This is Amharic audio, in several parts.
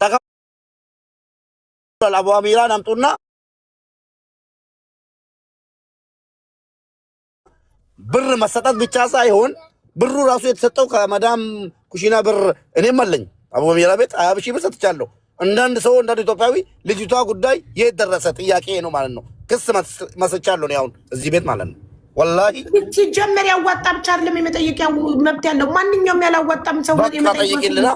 ተከፍሏል። አቡ አሚራን አምጡና ብር መሰጠት ብቻ ሳይሆን ብሩ ራሱ የተሰጠው ከመዳም ኩሽና ብር እኔም አለኝ። አቡ አሚራ ቤት 20,000 ብር ሰጥቻለሁ። አንዳንድ ሰው አንዳንድ ኢትዮጵያዊ ልጅቷ ጉዳይ የት ደረሰ ጥያቄ ነው ማለት ነው። ክስ መስርቻለሁ እኔ አሁን እዚህ ቤት ማለት ነው። ወላሂ ሲጀመር ያዋጣ ብቻ አይደለም የመጠየቅ መብት ያለው ማንኛውም ያላዋጣም ሰው በቃ ጠይቂልና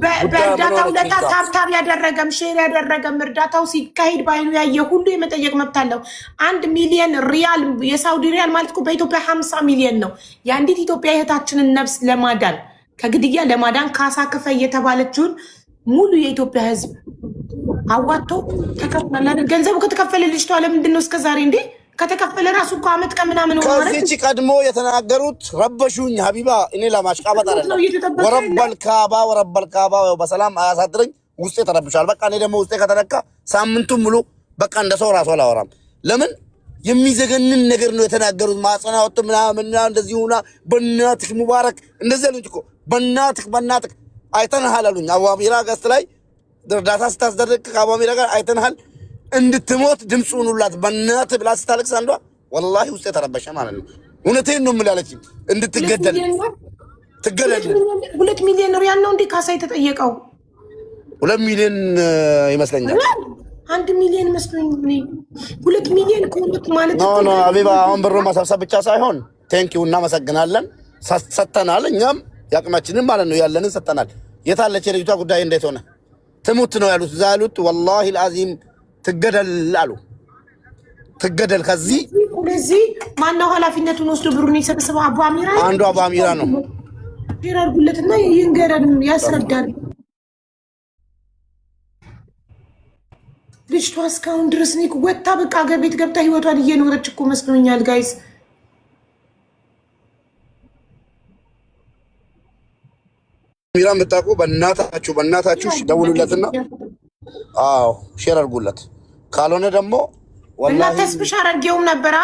በእርዳታው ለታ tap tap ያደረገም share ያደረገም እርዳታው ሲካሄድ በአይኑ ያየ ሁሉ የመጠየቅ መብት አለው። 1 ሚሊየን ሪያል፣ የሳውዲ ሪያል ማለት እኮ በኢትዮጵያ 50 ሚሊየን ነው። የአንዲት ኢትዮጵያ እህታችንን ነፍስ ለማዳን፣ ከግድያ ለማዳን ካሳ ክፈይ የተባለችውን ሙሉ የኢትዮጵያ ሕዝብ አዋጥቶ ተከፍሏል አይደል? ገንዘቡ ከተከፈለ ልጅቷ ለምንድን ነው እስከዛሬ እንዴ? ከተከፈለ ራሱ እኮ አመት ከምናምን ሆነ ማለት። ከዚች ቀድሞ የተናገሩት ረበሹኝ። ሀቢባ፣ እኔ ለማሽቃበጥ ነው አይደለም። እየተጠበቀ ያለ። ወረበል ካባ ወረበል ካባ በሰላም አያሳድረኝ። ውስጤ ተረብሻል። በቃ እኔ ደግሞ ውስጤ ከተነካ ሳምንቱን ሙሉ በቃ እንደ ሰው ራሱ አላወራም። ለምን የሚዘገንን ነገር ነው የተናገሩት። ማጸና ወጥ ምናምን እንደዚህ ሁና በእናትህ ሙባረክ እንደዚህ አሉኝ እኮ፣ በእናትህ በእናትህ አይተንሃል አሉኝ። አቡ አሚራ guest ላይ እርዳታ ስታስደርግ ከአቡ አሚራ ጋር አይተንሃል፣ እንድትሞት ድምፅ ሁኑላት በእናትህ ብላ ስታለቅስ አንዷ ወላሂ ውስጤ ተረበሸ ማለት ነው። እውነቴን ነው የምልህ አለችኝ። እንድትገደል ትገደል። 2 ሚሊዮን ሪያል ነው እንዴ ካሳ የተጠየቀው? 2 ሚሊዮን ይመስለኛል። 1 ሚሊዮን መስሎኝ እኔ። 2 ሚሊዮን ከሆነ ማለት No no ሀቢባ፣ አሁን ብሩ መሰብሰብ ብቻ ሳይሆን thank you እናመሰግናለን። ሰጥተናል። እኛም የአቅማችንን ማለት ነው ያለንን ሰጥተናል። የታለች የልጅቷ ጉዳይ እንዴት ሆነ? ትሙት ነው ያሉት እዛ ያሉት። ወላሂ ልአዚም ትገደል አሉ። ትገደል ከዚህ ስለዚህ ማነው ኃላፊነቱን ወስዶ ብሩን የሰበሰበው? አቡ አሚራ። አንዱ አቡ አሚራ ነው። Share አድርጉለትና ይንገረን፣ ያስረዳል። ልጅቷ እስካሁን ድረስ እኔ እኮ ወጥታ በቃ ሀገር ቤት ገብታ ህይወቷን እየኖረች እኮ መስሎኛል guys። አሚራ የምታውቁ በእናታችሁ በእናታችሁ ደውሉለትና አዎ share አድርጉለት። ካልሆነ ደግሞ እና ወላሂ ተስፍሽ አረጌውም ነበራ።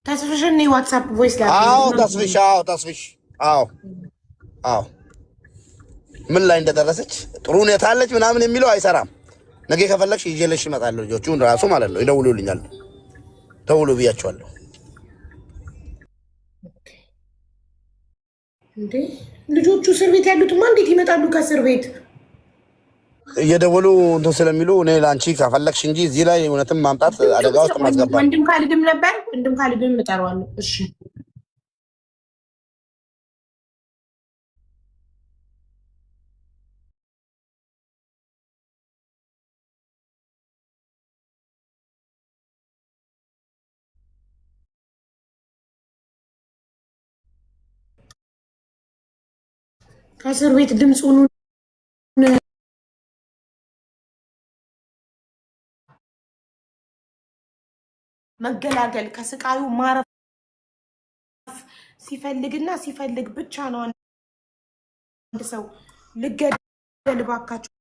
ተስፍሽን WhatsApp voice ላይ አዎ ተስፍሽ፣ አዎ ተስፍሽ፣ አዎ አዎ ምን ላይ እንደደረሰች ጥሩ ሁኔታ አለች ምናምን የሚለው አይሰራም። ነገ ከፈለግሽ ይዤልሽ እመጣለሁ። ልጆቹን ራሱ ማለት ነው ይደውሉልኛል። ደውሉ ብያቸዋለሁ። እንዴ ልጆቹ እስር ቤት ያሉትማ እንዴት ይመጣሉ ከእስር ቤት? እየደወሉ እንትን ስለሚሉ እኔ ለአንቺ ከፈለግሽ እንጂ እዚህ ላይ እውነትም ማምጣት አደጋ ውስጥ ማስገባት። ወንድም ካልድም ነበር፣ ወንድም ካልድም እጠራዋለሁ። እሺ። ከእስር ቤት ድምፁን መገላገል ከስቃዩ ማረፍ ሲፈልግና ሲፈልግ ብቻ ነው አንድ ሰው ልገደል ባካችሁ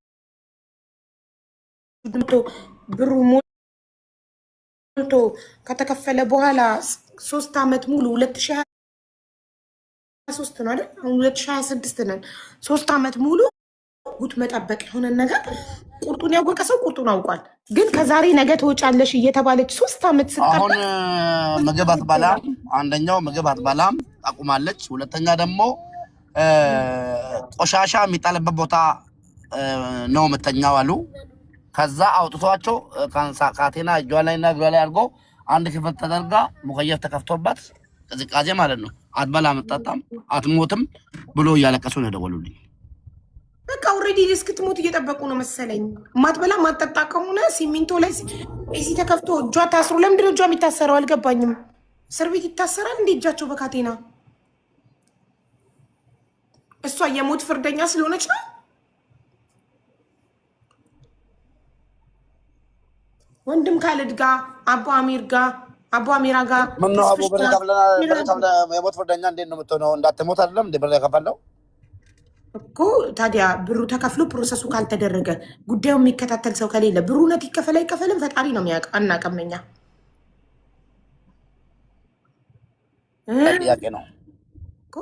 ብሩ ሞልቶ ከተከፈለ በኋላ 3 ዓመት ሙሉ፣ 2023 ነው አይደል? አሁን 2026 ነን። 3 ዓመት ሙሉ ጉት መጠበቅ የሆነን ነገር ቁርጡን ያወቀ ሰው ቁርጡን አውቋል። ግን ከዛሬ ነገ ትወጫለሽ እየተባለች 3 ዓመት አሁን ስጠበቅ ምግብ አትበላም። አንደኛው ምግብ አትበላም ታቁማለች። ሁለተኛ ደግሞ ቆሻሻ የሚጣልበት ቦታ ነው የምተኛው አሉ። ከዛ አውጥቷቸው ካቴና እጇ ላይ እና እግሯ ላይ አድርጎ አንድ ክፍል ተደርጋ مكيف ተከፍቶባት ቅዝቃዜ ማለት ነው። አትበላም፣ አትጠጣም፣ አትሞትም ብሎ እያለቀሱ ነው የደወሉልኝ። በቃ already እስክትሞት እየጠበቁ ነው መሰለኝ። ማትበላ ማትጠጣ ከሆነ ሲሚንቶ ላይ AC ተከፍቶ እጇ ታስሮ፣ ለምንድን ነው እጇ የሚታሰረው? አልገባኝም። እስር ቤት ይታሰራል እንዴ እጃቸው በካቴና? እሷ የሞት ፍርደኛ ስለሆነች ነው። ወንድም ካልድ ጋ፣ አቦ አሚር ጋ፣ አቦ አሚራ ጋ ምነው አቦ ተስፍሽ ብር ጋ ከፍለና ብር ከፍለ የሞት ፍርደኛ እንዴት ነው የምትሆነው? እንዳትሞት አይደለም እንደ ብር የከፈለው? እኮ ታዲያ ብሩ ተከፍሎ process ኡ ካልተደረገ፣ ጉዳዩ የሚከታተል ሰው ከሌለ ብሩ እውነት ይከፈል አይከፈልም ፈጣሪ ነው የሚያውቅ፣ አናውቅም እኛ። ጥያቄ ነው። እኮ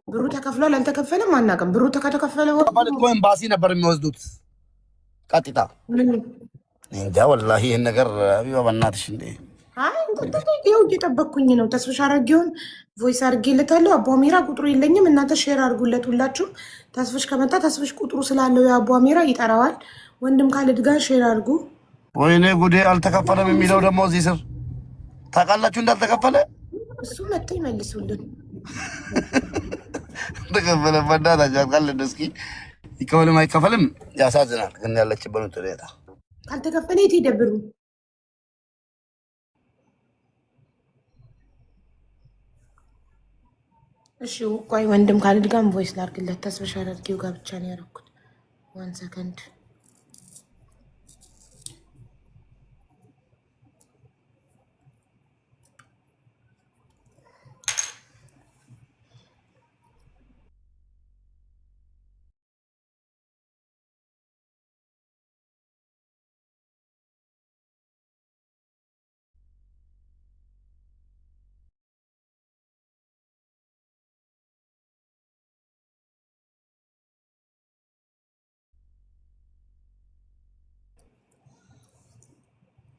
ብሩ ተከፍሏል አልተከፈለም አናውቅም። ብሩ ከተከፈለ ከፈል እኮ ኤምባሲ ነበር የሚወስዱት። ቀጥታ ምን እንጃ ወላሂ ይህን ነገር ሀቢባ በእናትሽ እንዴ! አይ ይኸው እየጠበቅኩኝ ነው። ተስፍሽ አረጌውን voice አድርጌለታለሁ። አቦ አሚራ ቁጥሩ የለኝም፣ እናንተ share አድርጉለት ሁላችሁም። ተስፍሽ ከመጣ ተስፍሽ ቁጥሩ ስላለው የአቦ አሚራ ይጠራዋል። ወንድም ካለድ ጋር share አድርጉ። ወይኔ ጉዴ! አልተከፈለም የሚለው ደግሞ እዚህ ስር ታውቃላችሁ፣ እንዳልተከፈለ እሱ መጥቶ ይመልሱልን። ተከፈለ በእናታችሁ አትቀልድ። እስኪ ይከፈልም አይከፈልም ያሳዝናል። ግን ያለችበት ሁኔታ ካልተከፈለ የት ይደብሩ? እሺ ቆይ ወንድም ካለድ ጋርም voice ላድርግለት። ተስፍሽ አረጌው ጋር ብቻ ነው ያደረኩት። One second።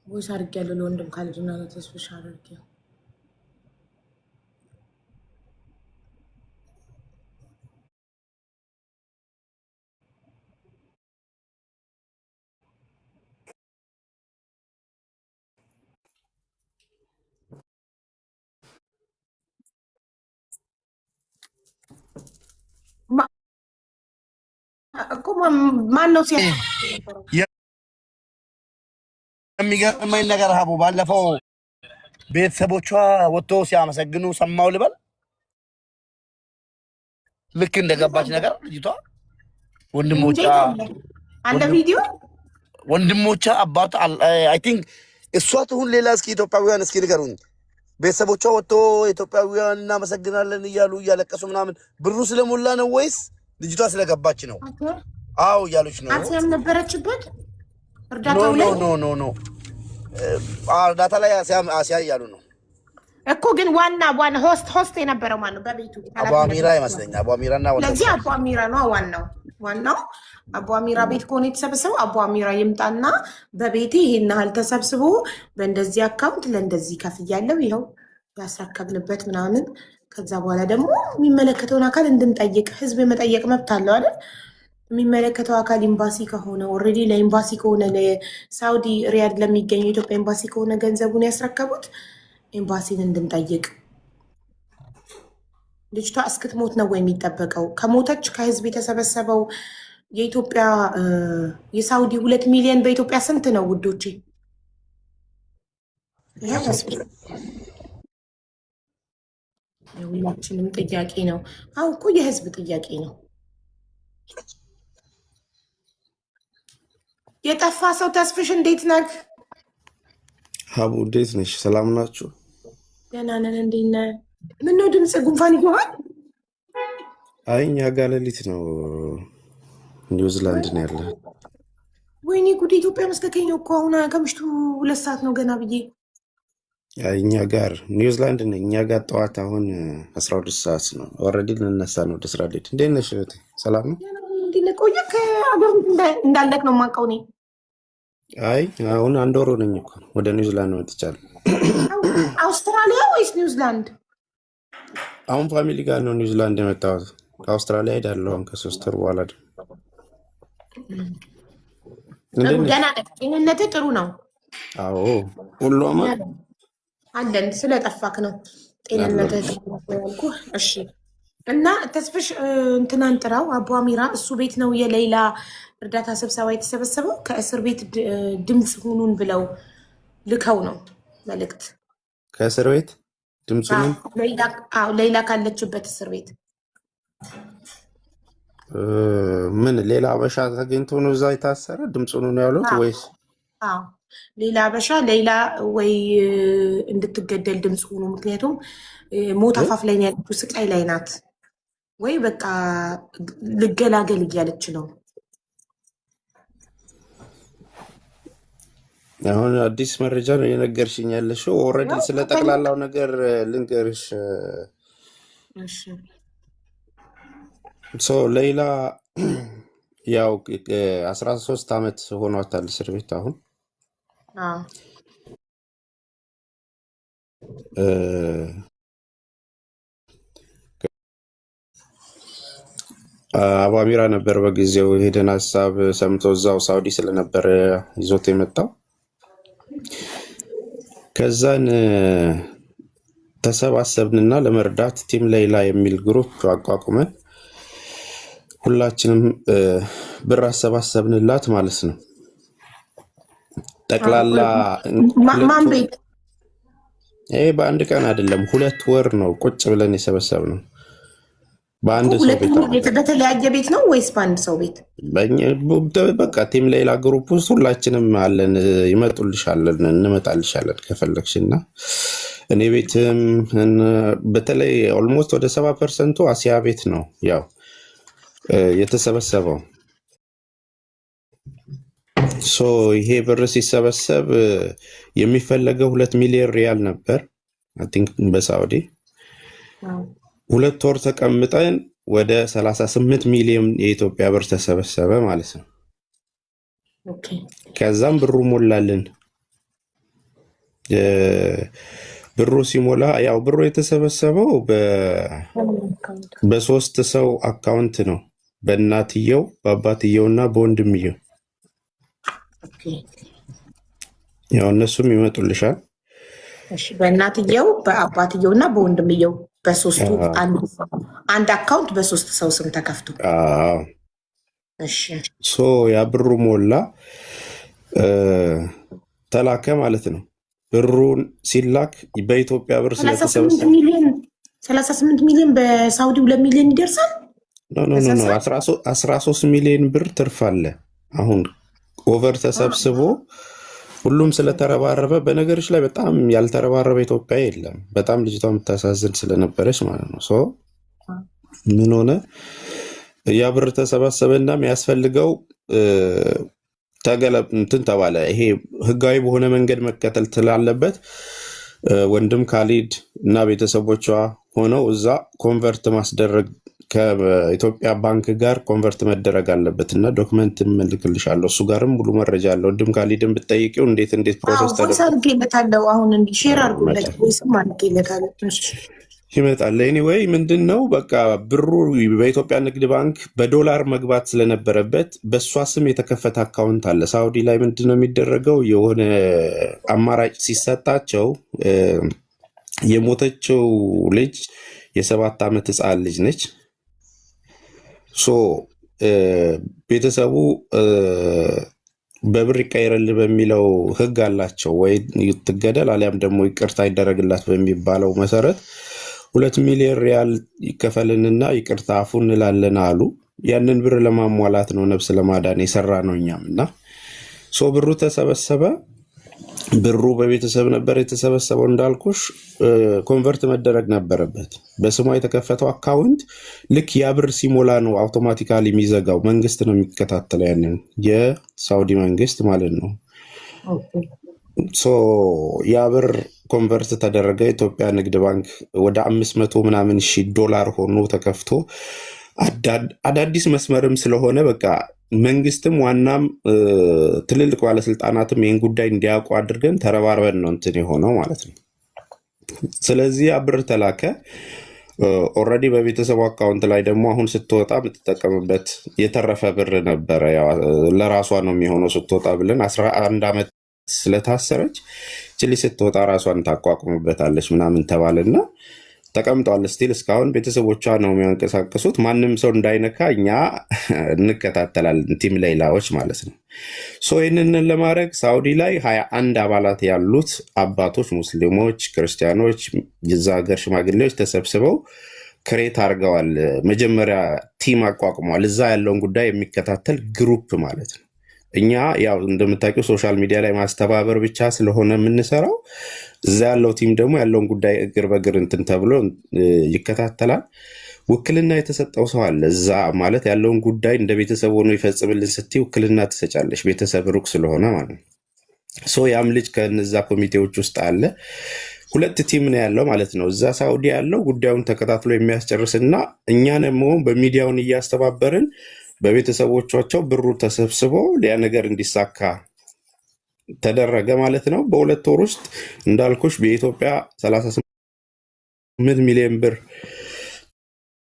Voice አድርጌያለሁ ለወንድም ካለድ እና ለተስፍሽ አረጌው። እኮ ማን ነው ሲያ የሚገርመኝ ነገር ሀቡ ባለፈው ቤተሰቦቿ ወጥቶ ሲያመሰግኑ ሰማው ልበል። ልክ እንደገባች ነገር ልጅቷ ወንድሞቿ አለ ቪዲዮ ወንድሞቿ አባቷ I think እሷ ትሁን ሌላ፣ እስኪ ኢትዮጵያውያን እስኪ ንገሩኝ። ቤተሰቦቿ ወጥቶ ኢትዮጵያውያን እናመሰግናለን እያሉ እያለቀሱ ምናምን ብሩ ስለሞላ ነው ወይስ ልጅቷ ስለገባች ነው? አዎ እያሉች ነው። አሲያም ነበረችበት እርዳታው ላይ። No, no, no, እርዳታ ላይ አሲያ እያሉ ነው እኮ። ግን ዋና ዋና host የነበረው ማነው? በቤቱ አቡ አሚራ ይመስለኛል። አቡ አሚራ እና ለዚህ አቡ አሚራ ነው ዋናው። ዋናው አቡ አሚራ ቤት ከሆነ የተሰበሰበው አቡ አሚራ ይምጣና በቤቴ ይሄን ያህል ተሰብስቦ በእንደዚህ account ለእንደዚህ ከፍያለሁ፣ ይኸው ያስረከብንበት ምናምን። ከዛ በኋላ ደግሞ የሚመለከተውን አካል እንድንጠይቅ ህዝብ የመጠየቅ መብት አለው አይደል? የሚመለከተው አካል ኤምባሲ ከሆነ፣ already ለኤምባሲ ከሆነ፣ ለሳውዲ ሪያድ ለሚገኘው የኢትዮጵያ ኤምባሲ ከሆነ ገንዘቡን ያስረከቡት ኤምባሲን እንድንጠይቅ። ልጅቷ እስክትሞት ነው ወይ የሚጠበቀው? ከሞተች ከህዝብ የተሰበሰበው የኢትዮጵያ የሳውዲ 2 ሚሊዮን በኢትዮጵያ ስንት ነው ውዶቼ? የሁላችንም ጥያቄ ነው። አሁ እኮ የህዝብ ጥያቄ ነው። የጠፋ ሰው ተስፍሽ እንዴት ነህ? ሀቡ እንዴት ነሽ? ሰላም ናችሁ? ደህና ነን። እንዴት ነህ? ምነው ድምፅ ጉንፋን ይገባል? አይ እኛ ጋ ሌሊት ነው፣ ኒውዚላንድ ነው ያለ። ወይኔ ጉድ! ኢትዮጵያ መስለከኝ ነው እኮ አሁን ከምሽቱ 2 ሰዓት ነው ገና ብዬ። አይ እኛ ጋር ኒውዚላንድ ነው። እኛ ጋር ጠዋት አሁን 12 ሰዓት ነው። Already ልንነሳ ነው ወደ ስራ ልሄድ። እንዴት ነሽ እህቴ? ሰላም ነው? እንዴት ነህ? ቆየህ ከአገር እንዳለቅ ነው የማውቀው እኔ። አይ አሁን አንድ ወር ሆነኝ እኮ ወደ ኒውዚላንድ መጥቻለሁ። አውስትራሊያ ወይስ ኒውዚላንድ? አሁን family ጋር ነው ኒውዚላንድ የመጣሁት። ከአውስትራሊያ ሄዳለሁ አሁን ከ3 ወር በኋላ ደግሞ። ጥሩ እንዴት ነሽ? ደህና ነህ? ጤንነትህ ጥሩ ነው? አዎ ሁሉ አማን። አለን። ስለጠፋክ ነው ጤንነትህ አለሁልሽ። ጥሩ ነው ያልኩህ። እሺ እና ተስፍሽ እንትናን ጥራው አቡ አሚራ እሱ ቤት ነው የሌላ እርዳታ ስብሰባ የተሰበሰበው። ከእስር ቤት ድምፅ ሁኑን ብለው ልከው ነው መልእክት። ከእስር ቤት ድምፁንም ሌላ ካለችበት እስር ቤት። ምን ሌላ አበሻ ተገኝቶ ነው እዛ የታሰረ ድምፁን ነው ያሉት ወይስ? አዎ ሌላ አበሻ ሌላ ወይ እንድትገደል ድምፅ ሁኑ። ምክንያቱም ሞት አፋፍ ላይ ነው ያለችው፣ ስቃይ ላይ ናት። ወይ በቃ ልገላገል እያለች ነው። አሁን አዲስ መረጃ ነው የነገርሽኝ ያለሽው። Already ስለ ጠቅላላው ነገር ልንገርሽ። እሺ። So ሌላ ያው 13 ዓመት ሆኗታል እስር ቤት አሁን። እ፣ አባሚራ ነበር በጊዜው ይሄንን ሀሳብ ሰምቶ እዛው ሳውዲ ስለነበረ ይዞት የመጣው። ከዛን ተሰባሰብንና ለመርዳት Team ሌይላ የሚል group አቋቁመን ሁላችንም ብር አሰባሰብንላት ማለት ነው። ጠቅላላ ማን ሁለት ወር ቤት? ይሄ በአንድ ቀን አይደለም፣ 2 ወር ነው ቁጭ ብለን የሰበሰብነው። በአንድ ሰው ሁለት ቤት አይደለም። በተለያየ ቤት ነው ወይስ በአንድ ሰው ቤት? በቃ Team ሌይላ group ውስጥ ሁላችንም አለን። ይመጡልሻለን፣ እንመጣልሻለን ከፈለግሽ እና እኔ ቤትም በተለይ almost ወደ 70% ኡ አሲያ ቤት ነው ያው የተሰበሰበው። So ይሄ ብር ሲሰበሰብ የሚፈለገው 2 ሚሊዮን ሪያል ነበር I think በሳውዲ። 2 ወር ተቀምጠን ወደ 38 ሚሊዮን የኢትዮጵያ ብር ተሰበሰበ ማለት ነው። ከዛም ብሩ ሞላልን። ብሩ ሲሞላ ያው ብሩ የተሰበሰበው በሶስት ሰው account ነው። በእናትየው፣ በአባትየው እና በወንድምየው። ያው እነሱም ይመጡልሻል። እሺ፣ በእናትየው፣ በአባትየው እና በወንድምየው በሶስቱ አንድ account በሶስት ሰው ስም ተከፍቶ። አዎ። So ያ ብሩ ሞላ፣ ተላከ ማለት ነው። ብሩን ሲላክ በኢትዮጵያ ብር 38 ስለተሰበሰበ ሚሊዮን፣ 38 ሚሊዮን በሳውዲ 2 ሚሊዮን ይደርሳል። No, no, no, no፣ 13 ሚሊዮን ብር ትርፍ አለ። አሁን over ተሰብስቦ ሁሉም ስለተረባረበ፣ በነገሮች ላይ በጣም ያልተረባረበ ኢትዮጵያ የለም። በጣም ልጅቷ የምታሳዝን ስለነበረች ማለት ነው። So ምን ሆነ? ያ ብር ተሰባሰበና የሚያስፈልገው ተገለ እንትን ተባለ። ይሄ ህጋዊ በሆነ መንገድ መከተል ስላለበት ወንድም ካሊድ እና ቤተሰቦቿ ሆነው እዛ convert ማስደረግ፣ ከኢትዮጵያ ባንክ ጋር convert መደረግ አለበት እና document እልክልሻለሁ። እሱ ጋርም ሙሉ መረጃ አለ። ወንድም ካሊድን ብትጠይቂው እንዴት እንዴት process voice ተደርጎ አድርጌለታለሁ። አሁን እንዲህ share አድርጉለት። ይመጣል። Voice ም አድርጌለታለሁ። እሺ። ይመጣል። Anyway ምንድን ነው በቃ ብሩ በኢትዮጵያ ንግድ ባንክ በዶላር መግባት ስለነበረበት በእሷ ስም የተከፈተ account አለ። ሳውዲ ላይ ምንድን ነው የሚደረገው? የሆነ አማራጭ ሲሰጣቸው የሞተችው ልጅ የ7 ዓመት ህፃን ልጅ ነች። So ቤተሰቡ በብር ይቀየርል በሚለው ህግ አላቸው፣ ወይ ትገደል አሊያም ደግሞ ይቅርታ ይደረግላት በሚባለው መሰረት 2 ሚሊዮን ሪያል ይከፈልንና ይቅርታ አፉ እንላለን አሉ። ያንን ብር ለማሟላት ነው ነፍስ ለማዳን የሰራ ነው እኛም እና so ብሩ ተሰበሰበ። ብሩ በቤተሰብ ነበር የተሰበሰበው እንዳልኩሽ፣ convert መደረግ ነበረበት። በስሟ የተከፈተው account ልክ ያ ብር ሲሞላ ነው automatically የሚዘጋው። መንግስት ነው የሚከታተለው ያንን፣ የሳውዲ መንግስት ማለት ነው። So ያ ብር convert ተደረገ። ኢትዮጵያ ንግድ ባንክ ወደ 500 ምናምን ሺህ ዶላር ሆኖ ተከፍቶ አዳዲስ መስመርም ስለሆነ በቃ መንግስትም ዋናም ትልልቅ ባለስልጣናትም ይህን ጉዳይ እንዲያውቁ አድርገን ተረባርበን ነው እንትን የሆነው ማለት ነው። ስለዚህ ያ ብር ተላከ። Already በቤተሰቡ account ላይ ደግሞ አሁን ስትወጣ የምትጠቀምበት የተረፈ ብር ነበረ። ያው ለራሷ ነው የሚሆነው ስትወጣ ብለን 11 ዓመት ስለታሰረች ችሊ ስትወጣ ራሷን ታቋቁምበታለች ምናምን ተባለና ተቀምጧል። Still እስካሁን ቤተሰቦቿ ነው የሚያንቀሳቅሱት። ማንም ሰው እንዳይነካ እኛ እንከታተላለን፣ Team ሌይላዎች ማለት ነው። So ይህንን ለማድረግ ሳውዲ ላይ 21 አባላት ያሉት አባቶች፣ ሙስሊሞች፣ ክርስቲያኖች፣ የዛ ሀገር ሽማግሌዎች ተሰብስበው create አድርገዋል። መጀመሪያ team አቋቁመዋል። እዛ ያለውን ጉዳይ የሚከታተል group ማለት ነው። እኛ ያው እንደምታውቂው social media ላይ ማስተባበር ብቻ ስለሆነ የምንሰራው፣ እዛ ያለው team ደግሞ ያለውን ጉዳይ እግር በእግር እንትን ተብሎ ይከታተላል። ውክልና የተሰጠው ሰው አለ እዛ ማለት ያለውን ጉዳይ እንደ ቤተሰብ ሆኖ ይፈጽምልን ስትይ ውክልና ትሰጫለሽ፣ ቤተሰብ ሩቅ ስለሆነ ማለት ነው። So ያም ልጅ ከነዛ ኮሚቴዎች ውስጥ አለ። ሁለት team ነው ያለው ማለት ነው። እዛ ሳውዲ ያለው ጉዳዩን ተከታትሎ የሚያስጨርስና እኛ ደግሞ በሚዲያውን እያስተባበርን በቤተሰቦቻቸው ብሩ ተሰብስቦ ያ ነገር እንዲሳካ ተደረገ ማለት ነው። በ2 ወር ውስጥ እንዳልኩሽ በኢትዮጵያ 38 ሚሊዮን ብር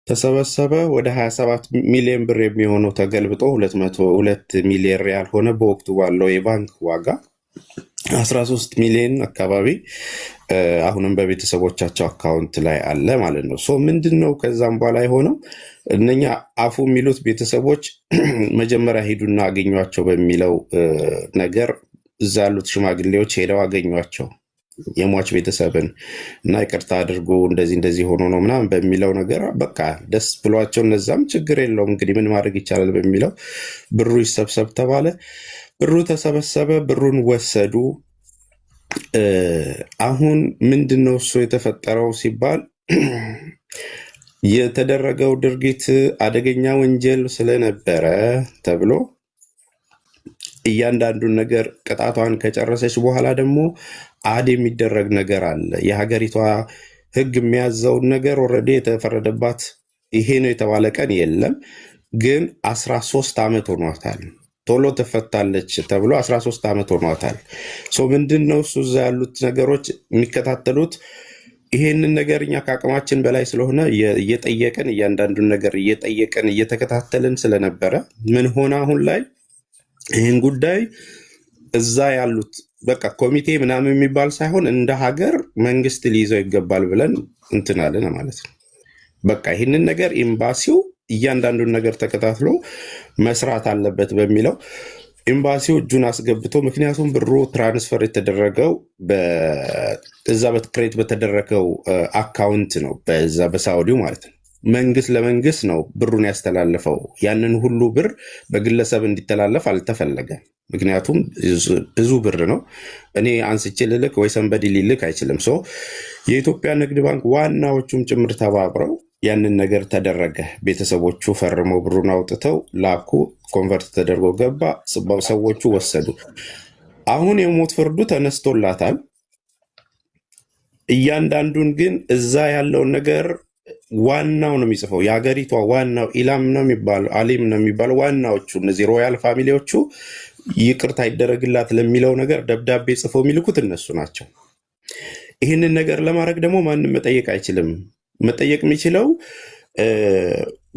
ተሰበሰበ። ወደ 27 ሚሊዮን ብር የሚሆነው ተገልብጦ 202 ሚሊዮን ሪያል ሆነ። በወቅቱ ባለው የባንክ ዋጋ 13 ሚሊዮን አካባቢ አሁንም በቤተሰቦቻቸው account ላይ አለ ማለት ነው። So ምንድን ነው ከዛም በኋላ የሆነው እነኛ አፉ የሚሉት ቤተሰቦች መጀመሪያ ሂዱና አገኟቸው በሚለው ነገር እዛ ያሉት ሽማግሌዎች ሄደው አገኟቸው የሟች ቤተሰብን እና ይቅርታ አድርጎ እንደዚህ እንደዚህ ሆኖ ነው ምናምን በሚለው ነገር በቃ ደስ ብሏቸው እነዛም ችግር የለውም እንግዲህ ምን ማድረግ ይቻላል በሚለው ብሩ ይሰብሰብ ተባለ። ብሩ ተሰበሰበ። ብሩን ወሰዱ። አሁን ምንድን ነው እሱ የተፈጠረው ሲባል የተደረገው ድርጊት አደገኛ ወንጀል ስለነበረ ተብሎ እያንዳንዱን ነገር ቅጣቷን ከጨረሰች በኋላ ደግሞ add የሚደረግ ነገር አለ። የሀገሪቷ ሕግ የሚያዘውን ነገር already የተፈረደባት ይሄ ነው የተባለ ቀን የለም፣ ግን 13 ዓመት ሆኗታል። ቶሎ ትፈታለች ተብሎ 13 ዓመት ሆኗታል። So ምንድን ነው እሱ እዛ ያሉት ነገሮች የሚከታተሉት ይሄንን ነገር እኛ ከአቅማችን በላይ ስለሆነ እየጠየቅን እያንዳንዱን ነገር እየጠየቅን እየተከታተልን ስለነበረ ምን ሆነ አሁን ላይ ይህን ጉዳይ እዛ ያሉት በቃ ኮሚቴ ምናምን የሚባል ሳይሆን እንደ ሀገር መንግስት ሊይዘው ይገባል ብለን እንትን አለን ማለት ነው። በቃ ይህንን ነገር ኤምባሲው እያንዳንዱን ነገር ተከታትሎ መስራት አለበት በሚለው ኤምባሲው እጁን አስገብቶ፣ ምክንያቱም ብሩ transfer የተደረገው እዛ በ create በተደረገው account ነው፣ በዛ በሳውዲው ማለት ነው። መንግስት ለመንግስት ነው ብሩን ያስተላለፈው። ያንን ሁሉ ብር በግለሰብ እንዲተላለፍ አልተፈለገም። ምክንያቱም ብዙ ብር ነው። እኔ አንስቼ ልልክ ወይ somebody ሊልክ አይችልም። So የኢትዮጵያ ንግድ ባንክ ዋናዎቹም ጭምር ተባብረው ያንን ነገር ተደረገ። ቤተሰቦቹ ፈርመው ብሩን አውጥተው ላኩ። Convert ተደርጎ ገባ። ሰዎቹ ወሰዱ። አሁን የሞት ፍርዱ ተነስቶላታል። እያንዳንዱን ግን እዛ ያለውን ነገር ዋናው ነው የሚጽፈው። የሀገሪቷ ዋናው ኢላም ነው የሚባለው አሊም ነው የሚባለው። ዋናዎቹ እነዚህ royal family ዎቹ ይቅርታ ይደረግላት ለሚለው ነገር ደብዳቤ ጽፈው የሚልኩት እነሱ ናቸው። ይህንን ነገር ለማድረግ ደግሞ ማንም መጠየቅ አይችልም። መጠየቅ የሚችለው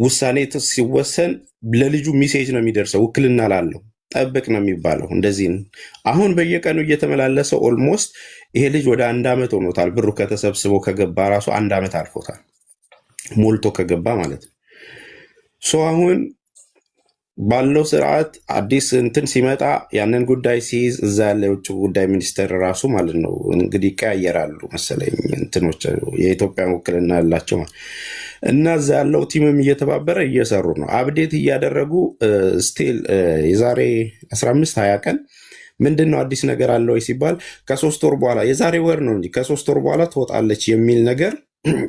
ውሳኔ ሲወሰን ለልጁ message ነው የሚደርሰው። ውክልና ላለው ጠብቅ ነው የሚባለው። እንደዚህ ነው። አሁን በየቀኑ እየተመላለሰ almost ይሄ ልጅ ወደ አንድ ዓመት ሆኖታል። ብሩ ከተሰብስቦ ከገባ ራሱ አንድ ዓመት አልፎታል፣ ሞልቶ ከገባ ማለት ነው። So አሁን ባለው ስርዓት አዲስ እንትን ሲመጣ ያንን ጉዳይ ሲይዝ እዛ ያለ የውጭ ጉዳይ ሚኒስቴር ራሱ ማለት ነው እንግዲህ ይቀያየራሉ መሰለኝ እንትኖች የኢትዮጵያን ውክልና ያላቸው ማለት እና እዛ ያለው team ም እየተባበረ እየሰሩ ነው። Update እያደረጉ still የዛሬ 15 20 ቀን ምንድን ነው አዲስ ነገር አለ ወይ ሲባል ከ3 ወር በኋላ፣ የዛሬ ወር ነው እንጂ ከ3 ወር በኋላ ትወጣለች የሚል ነገር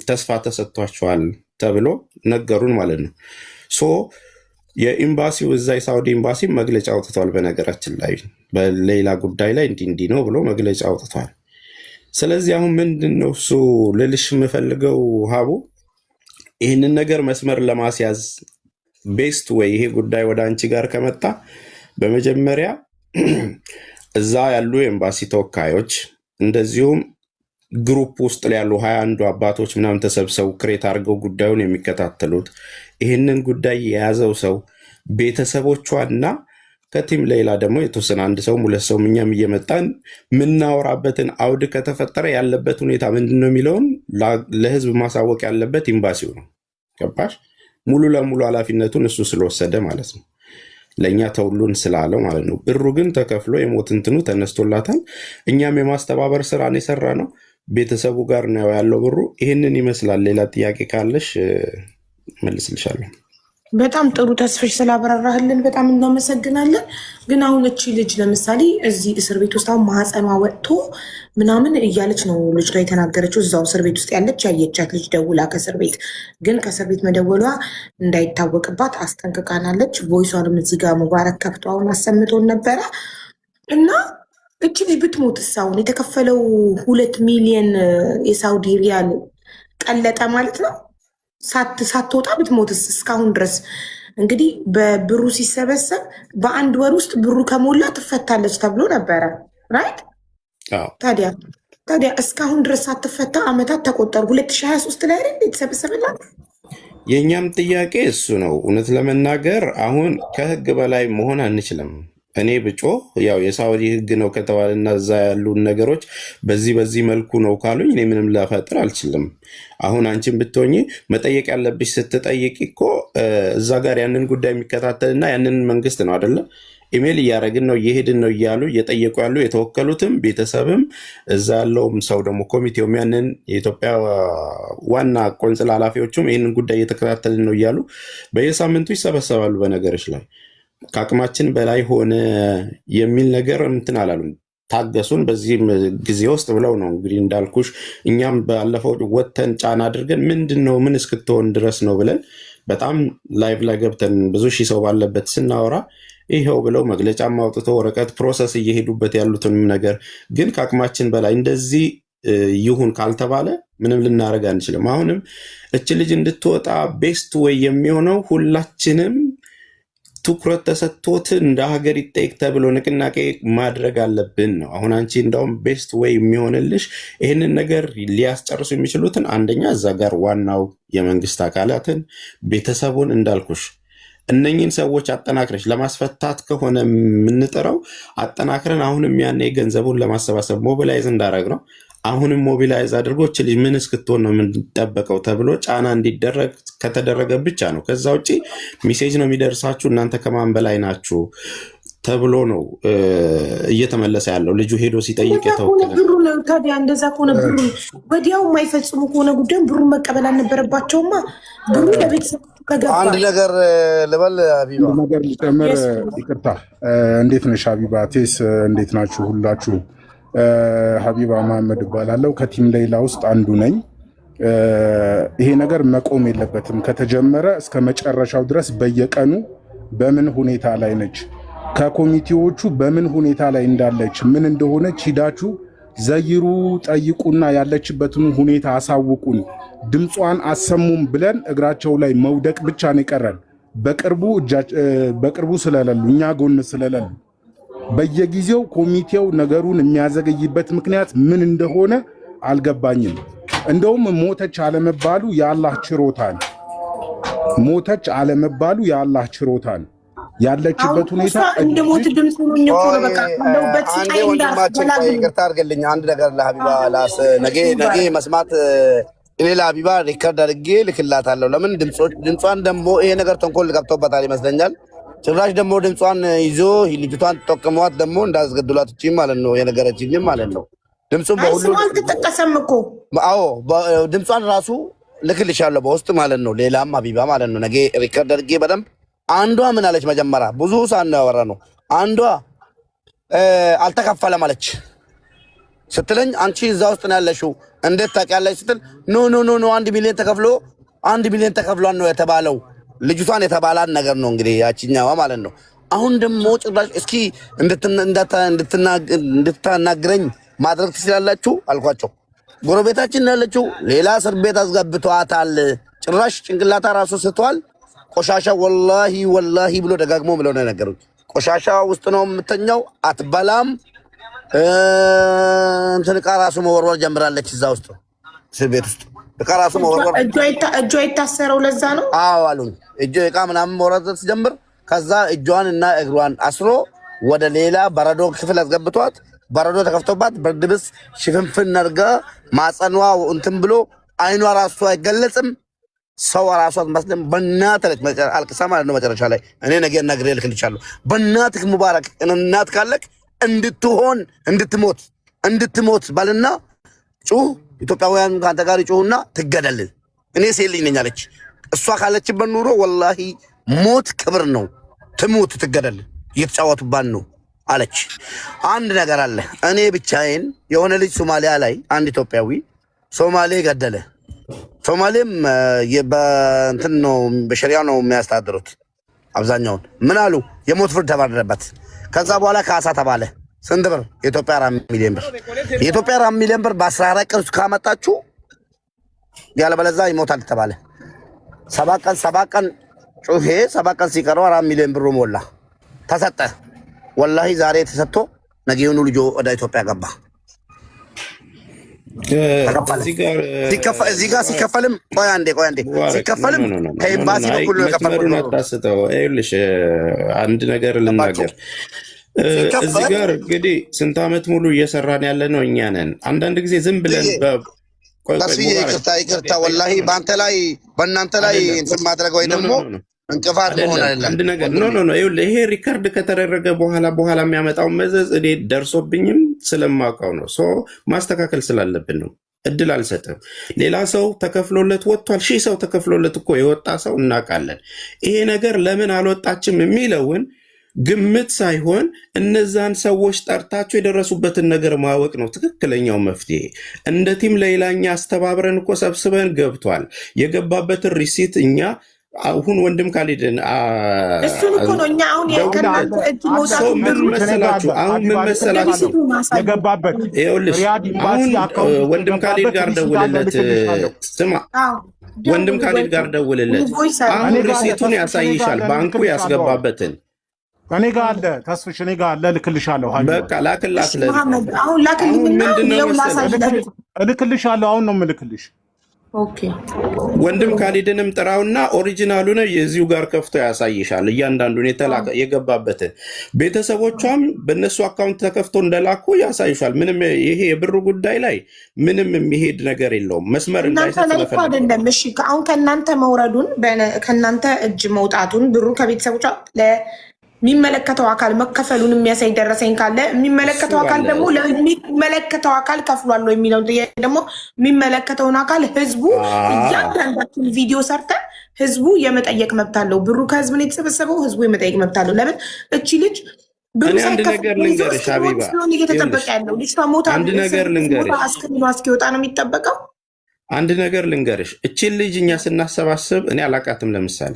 ተስፋ ተሰጥቷቸዋል ተብሎ ነገሩን ማለት ነው። So የኤምባሲው እዛ የሳውዲ ኤምባሲ መግለጫ አውጥቷል። በነገራችን ላይ በሌላ ጉዳይ ላይ እንዲህ እንዲህ ነው ብሎ መግለጫ አውጥቷል። ስለዚህ አሁን ምንድን ነው እሱ ልልሽ የምፈልገው ሀቡ፣ ይህንን ነገር መስመር ለማስያዝ best way ይሄ ጉዳይ ወደ አንቺ ጋር ከመጣ በመጀመሪያ እዛ ያሉ የኤምባሲ ተወካዮች እንደዚሁም group ውስጥ ላይ ያሉ 21ዱ አባቶች ምናምን ተሰብሰው create አድርገው ጉዳዩን የሚከታተሉት ይህንን ጉዳይ የያዘው ሰው ቤተሰቦቿና ከ team ሌላ ደግሞ የተወሰነ አንድ ሰውም ሁለት ሰውም እኛም እየመጣን የምናወራበትን አውድ ከተፈጠረ ያለበት ሁኔታ ምንድን ነው የሚለውን ለህዝብ ማሳወቅ ያለበት ኤምባሲው ነው። ገባሽ? ሙሉ ለሙሉ ኃላፊነቱን እሱ ስለወሰደ ማለት ነው። ለእኛ ተውሉን ስላለው ማለት ነው። ብሩ ግን ተከፍሎ የሞት እንትኑ ተነስቶላታል። እኛም የማስተባበር ስራን የሰራ ነው። ቤተሰቡ ጋር ነው ያለው ብሩ። ይህንን ይመስላል። ሌላ ጥያቄ ካለሽ መልስልሻለሁ። በጣም ጥሩ ተስፍሽ፣ ስላብራራህልን በጣም እናመሰግናለን። ግን አሁን እቺ ልጅ ለምሳሌ እዚህ እስር ቤት ውስጥ አሁን ማህፀኗ ወጥቶ ምናምን እያለች ነው ልጅቷ የተናገረችው። እዛው እስር ቤት ውስጥ ያለች ያየቻት ልጅ ደውላ ከእስር ቤት፣ ግን ከእስር ቤት መደወሏ እንዳይታወቅባት አስጠንቅቃናለች። Voice ኧንም እዚህ ጋር ሙባረክ ከፍቶ አሁን አሰምቶን ነበረ። እና እቺ ልጅ ብትሞትስ አሁን የተከፈለው 2 ሚሊየን የሳውዲ ሪያል ቀለጠ ማለት ነው። ሳትወጣ ብትሞትስ እስካሁን ድረስ እንግዲህ በብሩ ሲሰበሰብ በአንድ ወር ውስጥ ብሩ ከሞላ ትፈታለች ተብሎ ነበረ፣ right? አዎ። ታዲያ እስካሁን ድረስ ሳትፈታ አመታት ተቆጠሩ። 2023 ላይ አይደል የተሰበሰበላት? የእኛም ጥያቄ እሱ ነው። እውነት ለመናገር አሁን ከህግ በላይ መሆን አንችልም። እኔ ብጮህ ያው የሳውዲ ህግ ነው ከተባለና እዛ ያሉን ነገሮች በዚህ በዚህ መልኩ ነው ካሉኝ እኔ ምንም ላፈጥር አልችልም። አሁን አንቺን ብትሆኚ መጠየቅ ያለብሽ ስትጠይቂ እኮ እዛ ጋር ያንን ጉዳይ የሚከታተልና ያንን መንግስት ነው አይደለ? ኢሜል እያደረግን ነው እየሄድን ነው እያሉ እየጠየቁ ያሉ የተወከሉትም ቤተሰብም እዛ ያለውም ሰው ደግሞ ኮሚቴውም ያንን የኢትዮጵያ ዋና ቆንስላ ኃላፊዎቹም ይህንን ጉዳይ እየተከታተልን ነው እያሉ በየሳምንቱ ይሰበሰባሉ። በነገሮች ላይ ከአቅማችን በላይ ሆነ የሚል ነገር እንትን አላሉም። ታገሱን በዚህም ጊዜ ውስጥ ብለው ነው እንግዲህ እንዳልኩሽ እኛም ባለፈው ወጥተን ጫና አድርገን ምንድን ነው ምን እስክትሆን ድረስ ነው ብለን በጣም live ላይ ገብተን ብዙ ሺህ ሰው ባለበት ስናወራ ይኸው ብለው መግለጫም አውጥቶ ወረቀት process እየሄዱበት ያሉትንም ነገር ግን ከአቅማችን በላይ እንደዚህ ይሁን ካልተባለ ምንም ልናደርግ አንችልም። አሁንም እች ልጅ እንድትወጣ best way የሚሆነው ሁላችንም ትኩረት ተሰጥቶት እንደ ሀገር ይጠይቅ ተብሎ ንቅናቄ ማድረግ አለብን ነው። አሁን አንቺ እንደውም best way የሚሆንልሽ ይህንን ነገር ሊያስጨርሱ የሚችሉትን አንደኛ እዛ ጋር ዋናው የመንግስት አካላትን ቤተሰቡን እንዳልኩሽ እነኝን ሰዎች አጠናክረሽ ለማስፈታት ከሆነ የምንጥረው አጠናክረን አሁንም ያኔ ገንዘቡን ለማሰባሰብ mobilize እንዳደረግ ነው። አሁንም mobilize አድርጎ እች ልጅ ምን እስክትሆን ነው የምንጠበቀው ተብሎ ጫና እንዲደረግ ከተደረገ ብቻ ነው። ከዛ ውጭ message ነው የሚደርሳችሁ፣ እናንተ ከማን በላይ ናችሁ ተብሎ ነው እየተመለሰ ያለው። ልጁ ሄዶ ሲጠይቅ እንደዛ ከሆነ የተወከለ ብሩን ታዲያ እንደዛ ከሆነ ብሩን ወዲያው የማይፈጽሙ ከሆነ ጉዳዩን ብሩን መቀበል አልነበረባቸውማ። ብሩ ለቤተሰብ ከገባ አንድ ነገር ልበል ሀቢባ። አንድ ነገር ልጨምር፣ Yes. ይቅርታ። እንዴት ነሽ ሀቢባ? ቴስ እንዴት ናችሁ ሁላችሁ? ሀቢባ መሐመድ እባላለሁ፣ ከ team ሌይላ ውስጥ አንዱ ነኝ። ይሄ ነገር መቆም የለበትም። ከተጀመረ እስከ መጨረሻው ድረስ በየቀኑ በምን ሁኔታ ላይ ነች፣ ከኮሚቴዎቹ በምን ሁኔታ ላይ እንዳለች፣ ምን እንደሆነች ሂዳችሁ ዘይሩ፣ ጠይቁና ያለችበትን ሁኔታ አሳውቁን፣ ድምጿን አሰሙም ብለን እግራቸው ላይ መውደቅ ብቻ ነው የቀረን። በቅርቡ ስለሌሉ፣ እኛ ጎን ስለሌሉ፣ በየጊዜው ኮሚቴው ነገሩን የሚያዘገይበት ምክንያት ምን እንደሆነ አልገባኝም። እንደውም ሞተች አለመባሉ የአላህ ችሮታ ነው። ሞተች አለመባሉ የአላህ ችሮታ ነው። አሁን ያለችበት እኮ ሁኔታ እሷ እንደ ሞት እጅግ ድምፅ ሆኖኝ እኮ ነው። ቆይ በቃ ካለሁበት አንዴ ስቃይ እንዳርፍ ወንድማችን ቆይ ገላግሉኝ። ይቅርታ አድርግልኝ። አንድ ነገር ለሀቢባ ላስ ነገ ነገ መስማት እኔ ለሀቢባ record አድርጌ ልክላታለሁ። ለምን ድምጿን ደግሞ ይሄ ነገር ተንኮል ገብቶበታል ይመስለኛል። ጭራሽ ደግሞ ድምጿን ይዞ ልጅቷን ጠቅመዋት ደግሞ እንዳስገድሏት እቺ ማለት ነው የነገረችኝም ማለት ነው። ድምፁን አይ በሁሉ ስሟ አልተጠቀሰም እኮ። አዎ፣ ድምጿን ራሱ ልክልሻለሁ በውስጥ ማለት ነው። ሌላም ሀቢባ ማለት ነው። ነገ record አድርጌ በደንብ። አንዷ ምን አለች? መጀመሪያ ብዙ ሰዓት ነው ያወራ ነው። አንዷ አልተከፈለም አለች ስትለኝ አንቺ እዛ ውስጥ ነው ያለሽው እንዴት ታውቂያለሽ ስትል no, no, no, no፣ 1 ሚሊዮን ተከፍሎ 1 ሚሊዮን ተከፍሏል ነው የተባለው። ልጅቷን የተባላት ነገር ነው እንግዲህ ያችኛዋ ማለት ነው። አሁን ደግሞ ጭራሽ እስኪ እንድታናግረኝ ማድረግ ትችላላችሁ አልኳቸው። ጎረቤታችን ነው ያለችው፣ ሌላ እስር ቤት አስገብተዋታል። ጭራሽ ጭንቅላታ ራሱ ስቷል። ቆሻሻ ወላሂ ወላሂ ብሎ ደጋግሞ ብለው ነው የነገሩኝ። ቆሻሻ ውስጥ ነው የምተኛው፣ አትበላም፣ እንትን ዕቃ ራሱ መወርወር ጀምራለች። እዛ ውስጥ እስር ቤት ውስጥ ዕቃ ራሱ መወርወር እጇ የታሰረው ለዛ ነው። አዎ አሉኝ። እጇ ዕቃ ምናምን መወርወር ስትጀምር ከዛ እጇን እና እግሯን አስሮ ወደ ሌላ በረዶ ክፍል አስገብቷት በረዶ ተከፍቶባት ብርድ ልብስ ሽፍንፍን አድርጋ ማጸኗ እንትን ብሎ አይኗ ራሱ አይገለጽም። ሰው ራሱ አትመስልም። በእናትህ አለች አልቅሳ ማለት ነው። መጨረሻ ላይ እኔ ነገ ነግሬ እልክልሻለሁ። በእናትህ ሙባረክ እናት ካለክ እንድትሆን እንድትሞት እንድትሞት በልና ጩህ፣ ኢትዮጵያውያን ከአንተ ጋር ይጩሁና ትገደል። እኔ ሴት ልጅ ነኝ አለች። እሷ ካለችበት ኑሮ ወላሂ ሞት ክብር ነው። ትሙት ትገደል፣ እየተጫወቱባት ነው አለች። አንድ ነገር አለ። እኔ ብቻዬን የሆነ ልጅ ሶማሊያ ላይ አንድ ኢትዮጵያዊ ሶማሌ ገደለ። ሶማሌም በእንትን ነው በሸሪያ ነው የሚያስተዳድሩት አብዛኛውን። ምን አሉ? የሞት ፍርድ ተፈረደበት። ከዛ በኋላ ካሳ ተባለ። ስንት ብር? የኢትዮጵያ 4 ሚሊዮን ብር። የኢትዮጵያ 4 ሚሊዮን ብር በ14 ቀን ውስጥ ካመጣችሁ ያለበለዛ ይሞታል ተባለ። 7 ቀን 7 ቀን ጩሄ 7 ቀን ሲቀረው 4 ሚሊዮን ብሩ ሞላ፣ ተሰጠ። ወላሂ ዛሬ ተሰጥቶ ነገውኑ ልጆ ወደ ኢትዮጵያ ገባ። ተከፈለ። እዚህ ጋር እዚህ ጋር ሲከፈልም፣ ቆይ አንዴ፣ ቆይ አንዴ፣ ሙባረክ፣ no። ሲከፈልም no no no no። ከኤምባሲ no፣ አይ በኩል ነው የከፈልኩት መስመሩን ብሩ። አታስተው። ይኸውልሽ አንድ ነገር ገባችሁ? ልናገር። እዚህ ሲከፈል ጋር እንግዲህ ስንት ዓመት ሙሉ እየሰራን ያለ ነው እኛ ነን። አንዳንድ ጊዜ ዝም ብለን ጥዬ ቆይ ቆይ ተስፍዬ ሙባረክ፣ ይቅርታ ይቅርታ፣ ወላሂ በአንተ ላይ በእናንተ ላይ አይደለም እንትን ማድረግ ወይ no no ደግሞ no no እንቅፋት መሆን አይደለም። አይደለም አንድ ነገር no። ወንድሜ። no no፣ ይኸውልህ ይሄ record ከተደረገ በኋላ የሚያመጣው መዘዝ እኔ ደርሶብኝም ስለማውቀው ነው። So ማስተካከል ስላለብን ነው። እድል አልሰጥም። ሌላ ሰው ተከፍሎለት ወጥቷል። ሺህ ሰው ተከፍሎለት እኮ የወጣ ሰው እናውቃለን። ይሄ ነገር ለምን አልወጣችም የሚለውን ግምት ሳይሆን እነዛን ሰዎች ጠርታቸው የደረሱበትን ነገር ማወቅ ነው ትክክለኛው መፍትሄ። እንደ team ሌላኛ አስተባብረን እኮ ሰብስበን ገብቷል። የገባበትን receipt እኛ አሁን ወንድም ካሊድን እሱን እኮ ነው እኛ አሁን ደውልለት። ከእናንተ እጅ አለ። ሰው መውጣቱን ምን ብሩን ከእኔ ጋር መሰላችሁ? አለ። አሁን ምን ሀቢባ መሰላችሁ? እልክልሻለሁ። receipt ኡን አሳዩ። የገባበት ይኸውልሽ ሪያድ ኤምባሲ አሁን account ውስጥ ወንድም ካሊድ የገባበት ጋር receipt አለ፣ ደውልለት። እልክልሻለሁ። ስማ አዎ ወንድም ደውል ካሊድ ጋር ደውልለት። voice አሁን እኔ ጋር አለ receipt ኡን ተስፍሽ፣ እኔ ጋር ያሳይሻል፣ አለ፣ ባንኩ እልክልሻለሁ። አሁን ያስገባበትን። እኔ ጋር አለ ተስፍሽ፣ እኔ ጋር አለ፣ እልክልሻለሁ። ሀቢባ በቃ ላክላት። እሺ ለዚህ መሐመድ አሁን አሁን ላክልኝና ምንድን ነው ይኸው መሰለህ ላሳይ። እልክልሻለሁ። አሁን ነው የምልክልሽ። Okay። ወንድም ካሊድንም ጥራውና original ኡን የዚሁ ጋር ከፍቶ ያሳይሻል። እያንዳንዱን የተላከ የገባበትን ቤተሰቦቿም በእነሱ account ተከፍቶ እንደላኩ ያሳይሻል። ምንም ይሄ የብሩ ጉዳይ ላይ ምንም የሚሄድ ነገር የለውም። መስመር እናንተ እንዳይሰጥ ላይ እኮ ስለፈለግኩ ነው። አይደለም። እሺ አሁን ከእናንተ መውረዱን ከእናንተ እጅ መውጣቱን ብሩ ከቤተሰቦቿ ለሚመለከተው አካል መከፈሉን የሚያሳይ ደረሰኝ ካለ እሱ የሚመለከተው አካል አለ ደግሞ ለሚመለከተው አካል ከፍሏል ወይ የሚለውን ጥያቄ ደግሞ የሚመለከተውን አካል ህዝቡ እያንዳንዳችን ቪዲዮ ሰርተን ህዝቡ የመጠየቅ መብት አለው። ብሩ ከህዝብ ነው የተሰበሰበው። ህዝቡ የመጠየቅ መብት አለው። ለምን እቺ ልጅ ብሩ እኔ አንድ ሳይከፈል ነገር ይዞ ልንገርሽ እስክሞት ሀቢባ፣ ስለሆነ እየተጠበቀ ይኸውልሽ ያለው ልጅቷ ሞታ አንድ ነገር ሞታ ልንገርሽ አስክሬኗ እስኪወጣ ነው የሚጠበቀው። አንድ ነገር ልንገርሽ። እችን ልጅ እኛ ስናሰባስብ እኔ አላቃትም። ለምሳሌ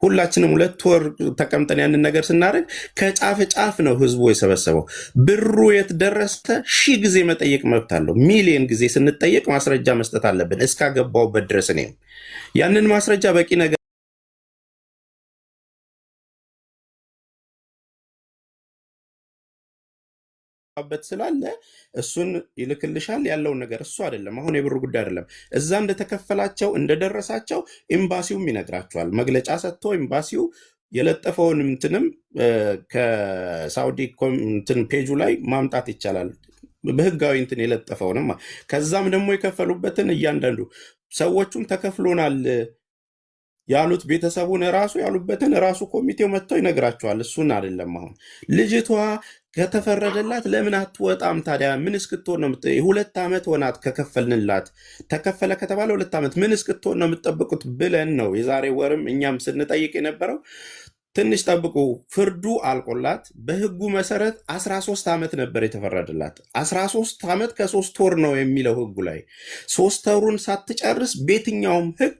ሁላችንም 2 ወር ተቀምጠን ያንን ነገር ስናደርግ ከጫፍ ጫፍ ነው ህዝቡ የሰበሰበው። ብሩ የት ደረሰ? ሺህ ጊዜ መጠየቅ መብት አለው። ሚሊየን ጊዜ ስንጠየቅ ማስረጃ መስጠት አለብን እስካገባውበት ድረስ። እኔም ያንን ማስረጃ በቂ ነገር በት ስላለ እሱን ይልክልሻል። ያለውን ነገር እሱ አይደለም አሁን የብሩ ጉዳይ አይደለም። እዛ እንደተከፈላቸው እንደደረሳቸው ኤምባሲውም ይነግራቸዋል። መግለጫ ሰጥቶ ኤምባሲው የለጠፈውን እንትንም ከሳውዲ እንትን ፔጁ ላይ ማምጣት ይቻላል። በህጋዊ እንትን የለጠፈውንም ከዛም ደግሞ የከፈሉበትን እያንዳንዱ ሰዎቹም ተከፍሎናል ያሉት ቤተሰቡን ራሱ ያሉበትን ራሱ ኮሚቴው መጥቶ ይነግራቸዋል። እሱን አይደለም አሁን ልጅቷ ከተፈረደላት ለምን አትወጣም ታዲያ? ምን እስክትሆን ነው? 2 ዓመት ሆናት ከከፈልንላት። ተከፈለ ከተባለ 2 ዓመት ምን እስክትሆን ነው የምትጠብቁት ብለን ነው የዛሬ ወርም እኛም ስንጠይቅ የነበረው። ትንሽ ጠብቁ፣ ፍርዱ አልቆላት በህጉ መሰረት 13 ዓመት ነበር የተፈረደላት። 13 ዓመት ከ3 ወር ነው የሚለው ህጉ ላይ። 3 ወሩን ሳትጨርስ በየትኛውም ህግ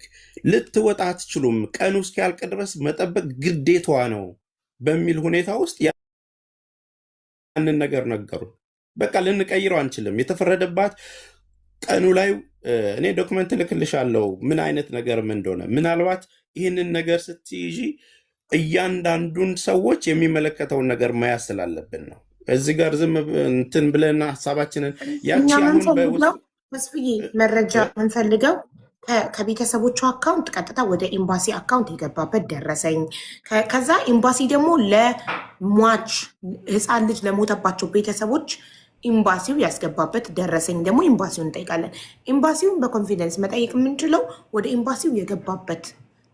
ልትወጣ አትችሉም፣ ቀኑ እስኪያልቅ ድረስ መጠበቅ ግዴታዋ ነው በሚል ሁኔታ ውስጥ ያንን ነገር ነገሩ። በቃ ልንቀይረው አንችልም። የተፈረደባት ቀኑ ላይ እኔ document እልክልሻለሁ ምን አይነት ነገርም እንደሆነ። ምናልባት ይህንን ነገር ስትይዢ እያንዳንዱን ሰዎች የሚመለከተውን ነገር መያዝ ስላለብን ነው። እዚህ ጋር ዝም እንትን ብለን ሀሳባችንን እኛ ያቺ አሁን የምንፈልገው ተስፍዬ መረጃ የምንፈልገው ከቤተሰቦቹ account ቀጥታ ወደ ኤምባሲ account የገባበት ደረሰኝ፣ ከዛ ኤምባሲ ደግሞ ለሟች ህፃን ልጅ ለሞተባቸው ቤተሰቦች ኤምባሲው ያስገባበት ደረሰኝ ደግሞ ኤምባሲውን እንጠይቃለን። ኤምባሲውን በ confidence መጠየቅ የምንችለው ወደ ኤምባሲው የገባበት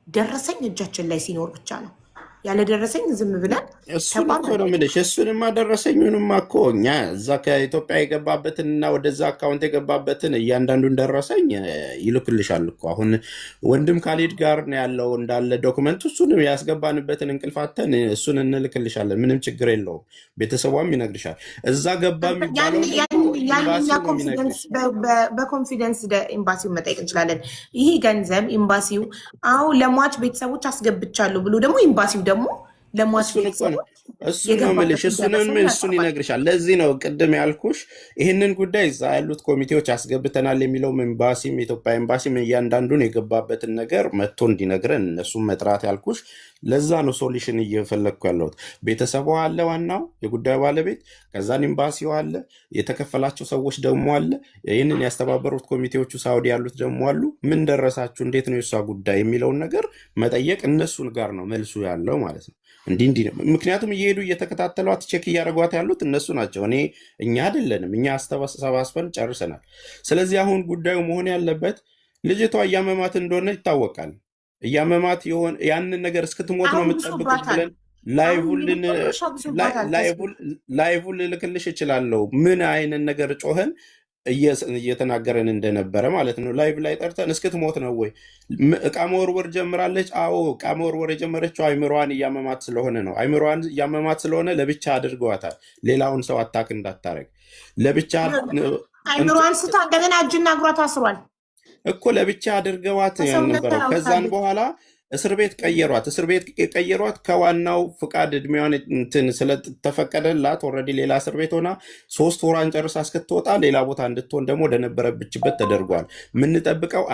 ደረሰኝ እጃችን ላይ ሲኖር ብቻ ነው። ያለ ደረሰኝ ዝም ብለን እሱን ተቋም እኮ ነው አንጠይቅም። የምልሽ። እሱንማ ደረሰኙንማ እኮ እኛ እዛ ከኢትዮጵያ የገባበትንና ወደዛ account የገባበትን እያንዳንዱን ደረሰኝ ይልክልሻል እኮ። አሁን ወንድም ካሊድ ጋር ነው ያለው እንዳለ document ኡ። እሱን ያስገባንበትን እንቅልፋተን እሱን እንልክልሻለን። ምንም ችግር የለውም። ቤተሰቧም ይነግርሻል። እዛ ገባ ያን የሚባለውን ያን ደግሞ ያን እኛ ኤምባሲው ነው confidence የሚነግርሽ። በ confidence ኤምባሲው መጠየቅ እንችላለን። ይህ ገንዘብ ኤምባሲው አሁን ለሟች ቤተሰቦች አስገብቻለሁ ብሎ ደግሞ ኤምባሲው ደግሞ ለሟች እሱን እኮ ነው ቤተሰቦች እሱን ነው የምልሽ። የገባበትን እሱንም ደረሰኝ እሱን ያቀርባል። ይነግርሻል። ለዚህ ነው ቅድም ያልኩሽ ይህንን ጉዳይ እዛ ያሉት ኮሚቴዎች አስገብተናል የሚለውም ኤምባሲም የኢትዮጵያ ኤምባሲም እያንዳንዱን የገባበትን ነገር መጥቶ እንዲነግረን እነሱም መጥራት ያልኩሽ ለዛ ነው። solution እየፈለግኩ ያለሁት ቤተሰቧ አለ፣ ዋናው የጉዳዩ ባለቤት፣ ከዛን ኤምባሲው አለ፣ የተከፈላቸው ሰዎች ደግሞ አለ፣ ይህንን ያስተባበሩት ኮሚቴዎቹ ሳውዲ ያሉት ደግሞ አሉ። ምን ደረሳችሁ፣ እንዴት ነው የእሷ ጉዳይ የሚለውን ነገር መጠየቅ እነሱን ጋር ነው መልሱ ያለው ማለት ነው። እንዲህ እንዲህ ነው። ምክንያቱም እየሄዱ እየተከታተሏት check እያደረጓት ያሉት እነሱ ናቸው። እኛ አይደለንም። እኛ አሰባስበን ጨርሰናል። ስለዚህ አሁን ጉዳዩ መሆን ያለበት ልጅቷ እያመማት እንደሆነ ይታወቃል። እያመማት የሆነ ያንን ነገር እስክትሞት ነው አሁን የምትጠብቁት ብሶባታል። ብለን አሁን live ን የመጨረሻ ብሶባታል። ተስፋ live ን ልልክልሽ እችላለሁ። ምን አይነት ነገር ጮኸን እየተናገረን እንደነበረ ማለት ነው። live ላይ ጠርተን እስክትሞት ነው ወይ እቃ መወርወር ጀምራለች? አዎ እቃ መወርወር የጀመረችው አይምሮዋን እያመማት ስለሆነ ነው። አይምሮዋን እያመማት ስለሆነ ለብቻ አድርገዋታል። ሌላውን ሰው attack እንዳታረግ ለብቻ አይምሮዋን ስታ እንደገና እጅና እግሯ ታስሯል። እኮ ለብቻ አድርገዋት ከሰውነት ነበረው። ከዛን ተላውታለች። በኋላ እስር ቤት ቀየሯት። እስር ቤት የቀየሯት ከዋናው ፍቃድ እድሜዋን እንትን ስለተፈቀደላት already ሌላ እስር ቤት ሆና 3 ወሯን ጨርሳ እስክትወጣ ሌላ ቦታ እንድትሆን ደግሞ ወደነበረችበት ተደርጓል። የምንጠብቀው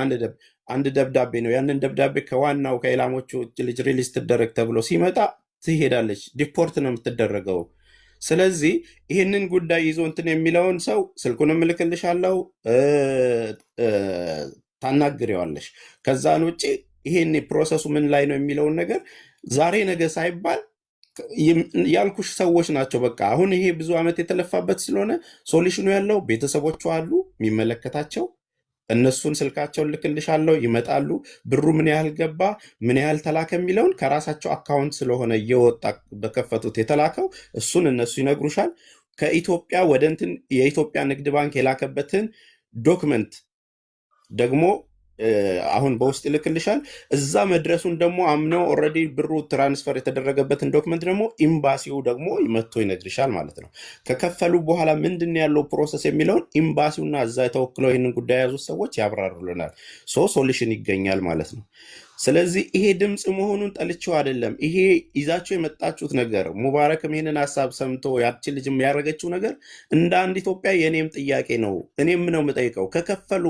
አንድ ደብዳቤ ነው። ያንን ደብዳቤ ከዋናው ከኢላሞቹ ልጅ release ትደረግ ተብሎ ሲመጣ ትሄዳለች። deport ነው የምትደረገው። ስለዚህ ይህንን ጉዳይ ይዞ እንትን የሚለውን ሰው ስልኩንም እልክልሻለሁ፣ እ፣ ታናግሪዋለሽ። ከዛን ውጭ ይሄን process ኡ ምን ላይ ነው የሚለውን ነገር ዛሬ ነገ ሳይባል ያልኩሽ ሰዎች ናቸው። በቃ አሁን ይሄ ብዙ ዓመት የተለፋበት ስለሆነ solution ኑ ያለው ቤተሰቦቹ አሉ የሚመለከታቸው እነሱን ስልካቸውን ልክልሻለሁ፣ ይመጣሉ። ብሩ ምን ያህል ገባ፣ ምን ያህል ተላከ የሚለውን ከራሳቸው account ስለሆነ እየወጣ በከፈቱት የተላከው እሱን እነሱ ይነግሩሻል። ከኢትዮጵያ ወደ እንትን የኢትዮጵያ ንግድ ባንክ የላከበትን document ደግሞ አሁን በውስጥ ይልክልሻል። እዛ መድረሱን ደግሞ አምነው already ብሩ transfer የተደረገበትን document ደግሞ ኤምባሲው ደግሞ መጥቶ ይነግርሻል ማለት ነው። ከከፈሉ በኋላ ምንድን ነው ያለው process የሚለውን ኤምባሲውና እዛ የተወክለው ይህንን ጉዳይ የያዙት ሰዎች ያብራሩልናል። So solution ይገኛል ማለት ነው። ስለዚህ ይሄ ድምፅ መሆኑን ጠልቼው አይደለም። ይሄ ይዛችሁ የመጣችሁት ነገር ሙባረክም ይህንን ሀሳብ ሰምቶ ያችን ልጅም ያደረገችው ነገር እንደ አንድ ኢትዮጵያ የእኔም ጥያቄ ነው። እኔም ነው የምጠይቀው። ከከፈሉ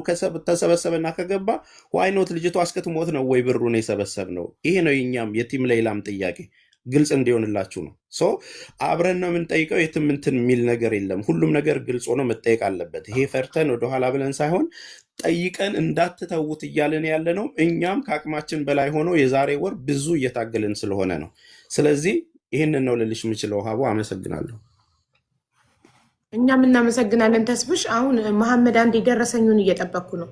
ተሰበሰበና ከገባ why not ልጅቷ እስክትሞት ነው ወይ ብሩን የሰበሰብ ነው? ይሄ ነው የኛም የ team ሌላም ጥያቄ ግልጽ እንዲሆንላችሁ ነው። So አብረን ነው የምንጠይቀው። የትም እንትን የሚል ነገር የለም። ሁሉም ነገር ግልጽ ሆኖ መጠየቅ አለበት። ይሄ ፈርተን ወደኋላ ብለን ሳይሆን ጠይቀን እንዳትተዉት እያልን ያለ ነው። እኛም ከአቅማችን በላይ ሆኖ የዛሬ ወር ብዙ እየታገልን ስለሆነ ነው። ስለዚህ ይህንን ነው ልልሽ የምችለው። ሀቡ አመሰግናለሁ። እኛም እናመሰግናለን ተስብሽ። አሁን መሐመድ አንድ የደረሰኙን እየጠበቅኩ ነው።